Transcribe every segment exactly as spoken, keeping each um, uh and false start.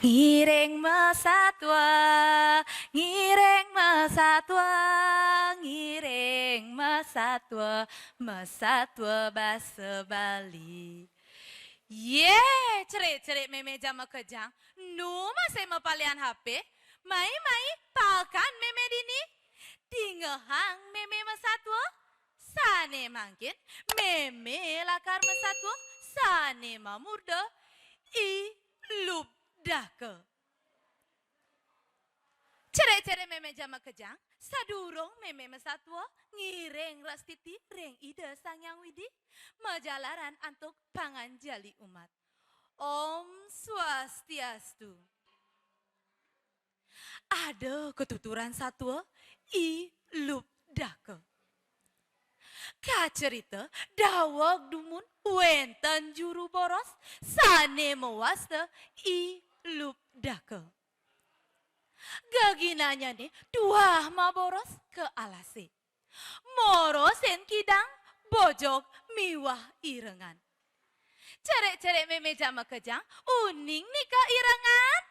Ngiring masatua, ngiring masatua, ngiring masatua, masatua basa Bali. Yé, cerik-cerik mémé ja makejang, nu masih mapalian H P, mai-mai pakan mémé dini. Dingehang mémé masatua, sané mangkin mémé lakar masatua, sané mamurda I Lubdaka. Cerik-cerik mémé ja makejang, sadurung mémé masatua, ngiring rastiti ring Ida Sang Hyang Widi, majalaran antuk panganjali umat. Om Swastiastu. Ada katuturan satua, I Lubdaka. Kacerita daweg dumun wénten juru boros sané mawasta I Lubdaka. Geginanyané tuah maboros ka alasé. Morosin kidang, bojog miwah irengan. Cerik-cerik mémé ja makejang, uning nika irengan?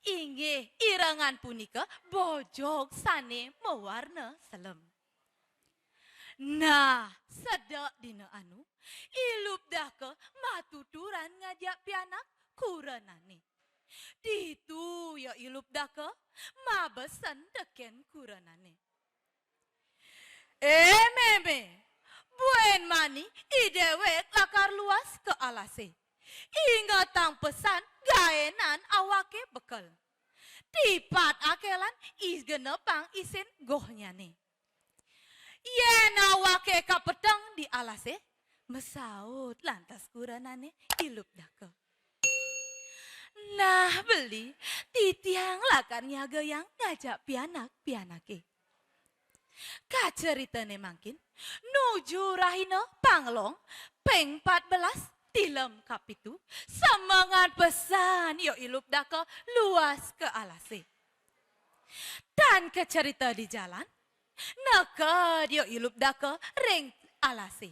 Inggih, irengan punika bojog sané mawarna selem. Nah, sedek dina anu, I Lubdaka matuturan ngajak pianak kurenané. Ditu ia I Lubdaka mabesen tekén kurenané. Eh, mémé, buin mani I déwék lakar luas ka alasé. Ingetang pesan gaénan awaké bekel. Tipat akélan I genepang isin gohnyané. Yén awaké kapeteng di alasé, masaut lantas kurenané I Lubdaka. Nah, beli, titiang lakar nyagayang ngajak pianak-pianaké. Kaceritané mangkin, nuju rahina Panglong, ping pat belas, tilem kapitu, semengan pesan ia I Lubdaka luas ka alasé. Tan kacerita di jalan, neked ia I Lubdaka ring alasé.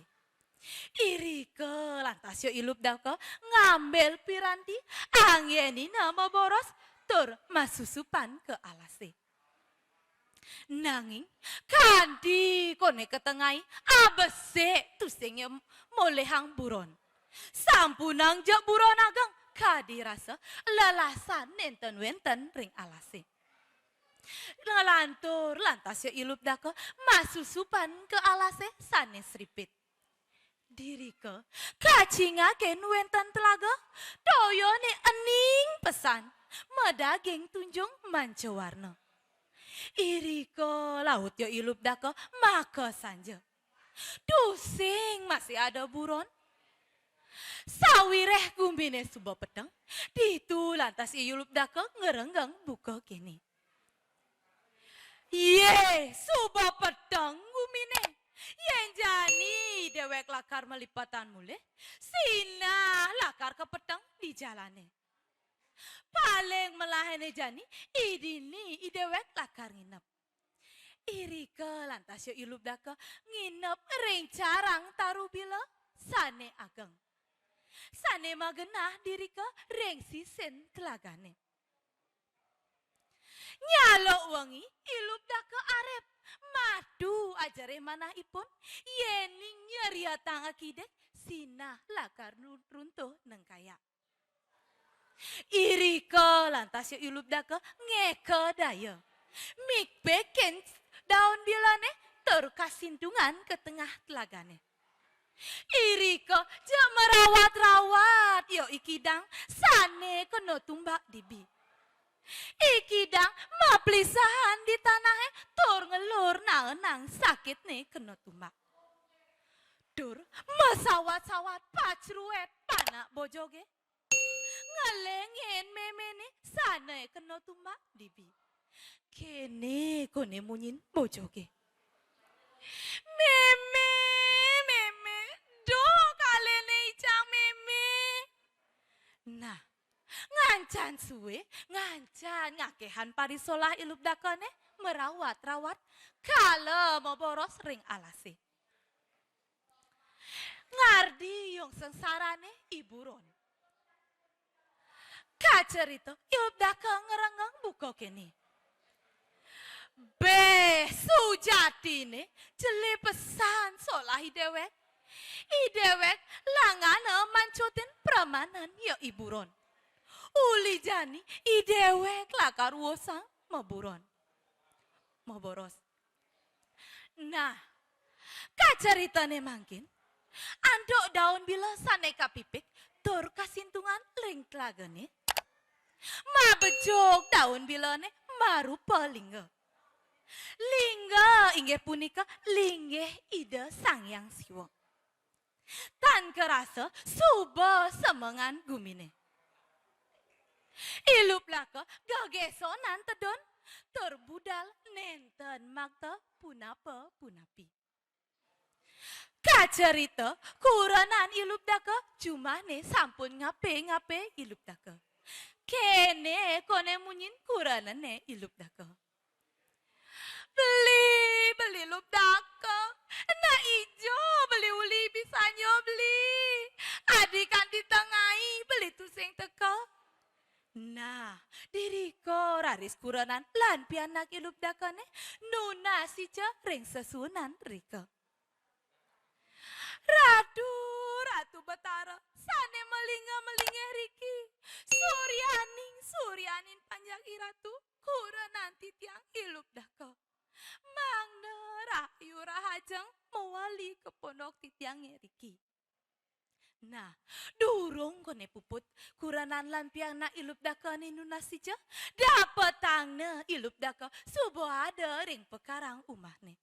Irika lantas ia I Lubdaka ngambil piranti, anggénina maboros tur masusupan ka alasé. Nanging kanti koné ka tengai, abesik tusing ia molihang buron. Sampunang ja buron ageng, kadi rasa lelasan nénten wénten ring alasé. Nglantur lantas ia I Lubdaka masusupan ka alasé sané sripit. Dirika, kacingakin wénten telaga, toyané ening pesan, madaging tunjung manca warna. Irika laut ia I Lubdaka makasanja. Tusing masih ada buron. Sawiréh guminé suba peteng, ditu lantas I Lubdaka ngrenggeng buka kéné. Yé, suba peteng guminé. Yén jani I déwék lakar malipetan mulih, sinah lakar kapeteng di jalané. Paling melahané jani, I dini I déwék lakar nginep. Irika lantas ia I Lubdaka nginep ring carang taru bila sané ageng, sané magenah dirika ring sisin telagané. Nyaluk wengi, I Lubdaka arip. Madu ajerih manahipun, yéning nyeriatang akidik, sinah lakar nu-, runtuh nengkayak. Irika lantas ia I Lubdaka ngéka daya. Mikpikin daun bilané tur kasintungan ka tengah telagané. Irika ja marawat-rawat ia I Kidang sané kena tumbak dibi. I Kidang maplisahan di tanahé tur ngelur naenang sakitné kena tumbak. Tur masawat-sawat pacruét panak bojogé. Ngelingin méméné sané kena tumbak dibi. Kéné koné munyin bojoké. "Mémé, mémé, duh kaléné icang mémé." Nah, ngancan sué, ngancan ngakéhan parisolah I Lubdakané, merawat-rawat, kala maboros ring alasé. Ngardi yung sangsarané I Buron. Kacarita, I Lubdaka ngrengeng buka kéné. Béh, sujatiné jelé pesan solah i déwék. I déwék langana mancutin pramanan ya I Buron. Uli jani i déwék lakar uusang maburon. Maboros. Nah, kacaritané mangkin, antuk daun bila sané kapipik tur kasintungan ring tlagané, mabejug daun bilané marupa lingga. Lingga inggih punika linggih Ida Sang Hyang Siwa. Tan karasa suba semengan guminé. I Lubdaka gegésonan tedun, tur budal nénten makta punapa-punapi. Kacarita, kurenan I Lubdaka jumahné sampun ngapé-ngapé I Lubdaka. Kéné koné munyin kurenané I Lubdaka. "Beli, beli Lubdaka. Nak ijo beli uli bisanya beli. Adi kanti tengai beli tusing teka." Nah, dirika raris kurenan lan pianak I Lubdakané nunas ica ring sesuunan rika. "Ratu, Ratu Betara, sané malingga-malinggih riki. Suryaning, suryaning panjak I Ratu, kurenan titiang I Lubdaka. Mangda rahayu rahajeng mawali ka pondok titiangé riki." Nah, durung koné puput, kurenan lan pianak I Lubdakané nunas ica, dapetangna I Lubdaka suba ada ring pakarang umahné.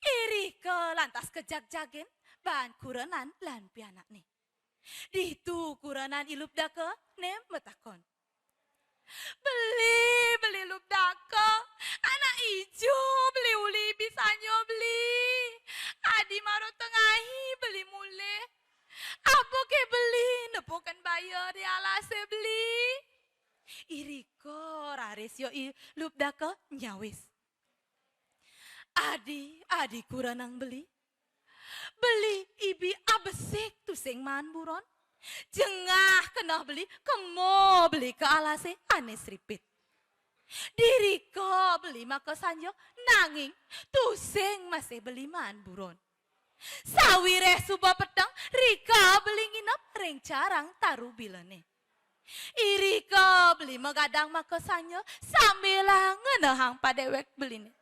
Irika lantas kajagjagin baan kurenan lan pianakné. Ditu kurenan I Lubdakané matakon, "Beli, beli Lubdaka, anak ijo beli uli bisanya beli. Adi mara tengai beli mulih. Apaké beli nepukin baya di alasé beli?" Irika raris ya I Lubdaka nyawis, "Adi, adi kurenan beli. Beli ibi abesik tusing maan buron. Jengah keneh beli kema beli ka alasé ané sripit. Dirika beli makasanja, nanging tusing masih beli maan buron. Sawiréh suba peteng, rika beli nginep ring carang taru bilané. Irika beli magadang makasanja sambilang ngenehang padéwék beliné.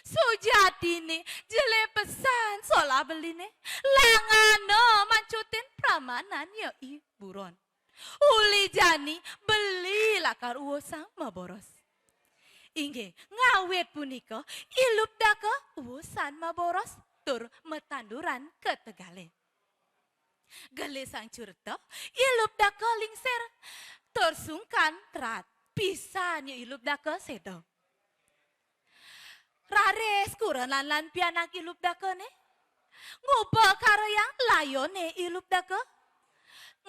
Sujatiné jelé pesan solah beliné, langana mancutin pramanan ya I Buron. Uli jani beli lakar uusang maboros." Inggih, ngawit punika I Lubdaka uusang maboros tur matanduran ka tegalé. Gelisang curta, I Lubdaka lingsir, tur sungkan rat pisan ya I Lubdaka séda. Raris kurenan lan pianak I Lubdakané nguba karayang layoné I Lubdaka,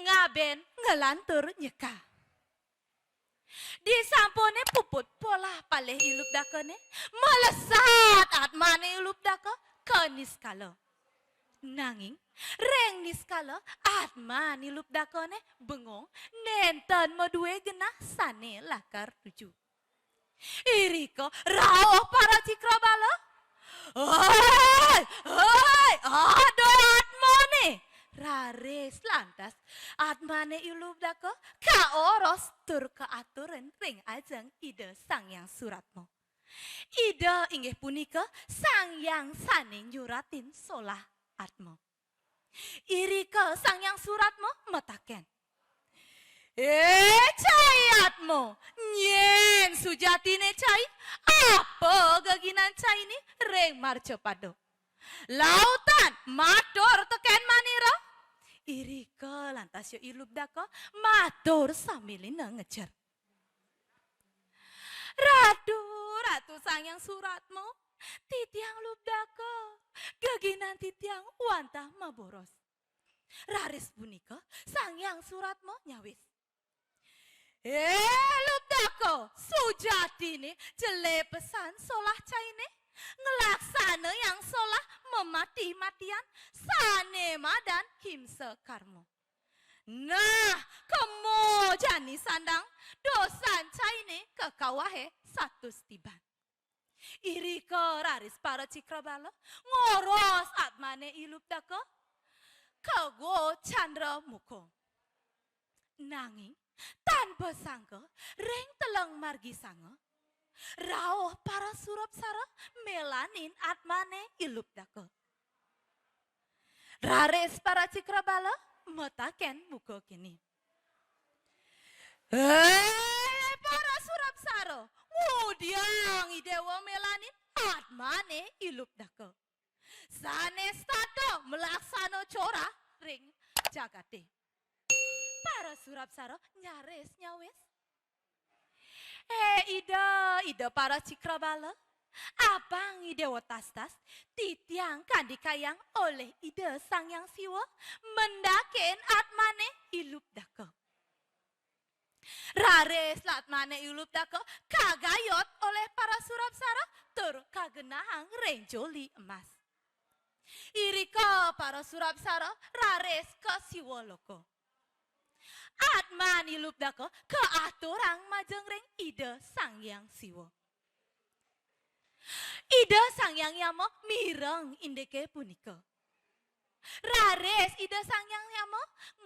ngaben nglantur nyekah. Disampuné puput polah palih I Lubdakané, malesat atmané I Lubdaka ka niskala. Nanging ring niskala atmané I Lubdakané bengong, nénten madué genah sané lakar nuju. Irika rauh para cikrabala. "Hoi, hoi, ada atmané!" Raris lantas atmané I Lubdaka kaoros tur kaaturin ring ajeng Ida Sang Hyang Suratma. Ida inggih punika Sang Hyang sané nyuratin solah atma. Irika Sang Hyang Suratma matakén, "Eh, cai atma, nyén sujatiné cai, apa geginan cainé ring marcapada? Lautan matur tekén manira." Irika lantas ya I Lubdaka matur sambilina ngejer, "Ratu, Ratu Sang Hyang Suratma, titiang Lubdaka, geginan titiang wantah maboros. Raris punika Sang Hyang Suratma nyawis. "Eh, Lubdaka, sujatine jelé pesan solah cainé, nglaksanayang solah mamati-matian sané madan himsa karma. Nah, kema jani sandang, dosan cainé kakawahé satus tiban." Irika raris para cikrabala ngoros atmané I Lubdaka ka Gua Candra Muka. Nanging tanpa sangka, ring teleng margi sanga, rauh para surapsara mélanin atmané I Lubdaka. Raris para cikrabala matakén muka kéné. "Hé, para surapsara, ngudiang I Déwa mélanin atmané I Lubdaka, sané setata malaksana corah ring jagaté?" Para surapsara nyaris nyawis. "Eh, Ida, Ida para cikrabala, apang I Déwa tastas titiang kandikayang olih Ida Sang Hyang Siwa mendakin atmané I Lubdaka." Raris atmané I Lubdaka kagayot olih para surapsara tur kagenahang ring joli emas. Irika para surapsara raris ka Siwa Loka. Atman I Lubdaka kaaturang majeng ring Ida Sang Hyang Siwa. Ida Sang Hyang Yama mireng indiké punika. Raris Ida Sang Hyang Yama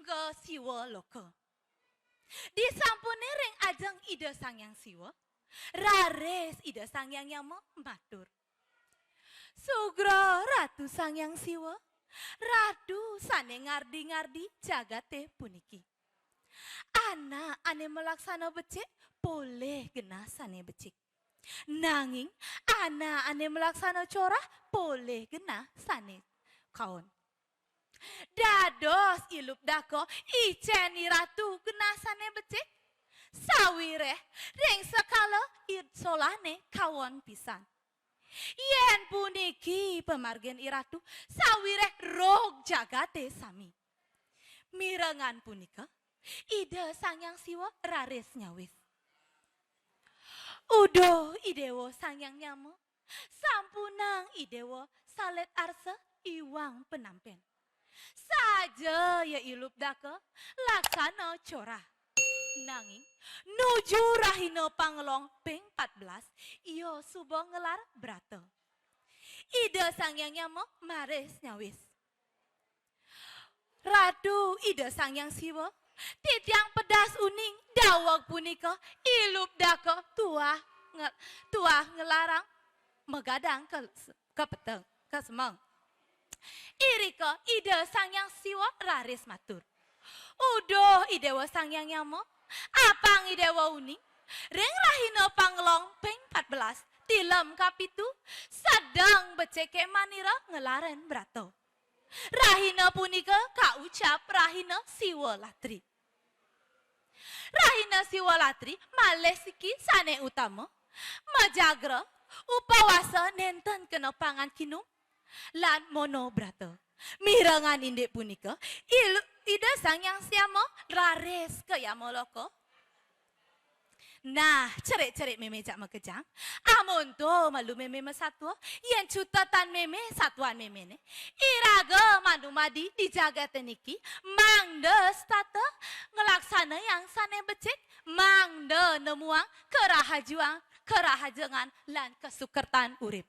ka Siwa Loka. Disampuné ring ajeng Ida Sang Hyang Siwa, raris Ida Sang Hyang Yama matur, "Sugra Ratu Sang Hyang Siwa, Ratu sané ngardi-ngardi jagaté puniki. Anak ané malaksana becik, polih genah sané becik. Nanging anak ané malaksana corah, polih genah sané kaon. Dados I Lubdaka icén I Ratu genah sané becik, sawiréh ring sekala I Solahné kaon pisan. Yén puniki pamargin I Ratu, sawiréh rug jagaté sami." Mirengan punika, Ida Sang Hyang Siwa raris nyawis, "Uduh I Déwa Sang Hyang Yama, sampunang I Déwa salit arsa iwang panampén. Saja ya I Lubdaka laksana corah. Nanging nuju rahina Panglong ping pat belas, ia suba ngelar brata." Ida Sang Hyang Yama maris nyawis, "Ratu Ida Sang Hyang Siwa, titiang pedas uning daweg punika I Lubdaka tuah nge-, tuah ngelarang magadang ka, ka peteng, ka semeng." Irika Ida Sang Hyang Siwa raris matur, "Uduh I Déwa Sang Hyang Yama, apang I Déwa uning, ring rahina Panglong ping pat belas, tilem kapitu, sedeng beciké manira ngelarin brata. Rahina punika kaucap rahina Siwa Latri. Rahina Siwa Latri malih siki sané utama, majagra, upawasa nénten kena pangan kinum, lan mono brata." Mirengan indik punika, Ilu-, Ida Sang Hyang Yama raris ka Yamaloka. Nah, cerik-cerik mémé jak makejang, amonto malu mémé masatua, yén cutetan mémé satuan méméné, iraga manumadi di jagaté niki, mangda setata ngelaksanayang sané becik, mangda nemuang kerahajuang, kerahajengan lan kasukertan urip.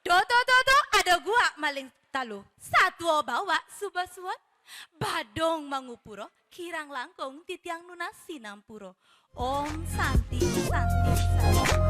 Tuh, tuh, tuh, tuh, ada guak maling taluh. Satua bawak suba suud, badung mangupura, kirang langkung titiang nunas sinampura. Om Santi, Santi, Santi.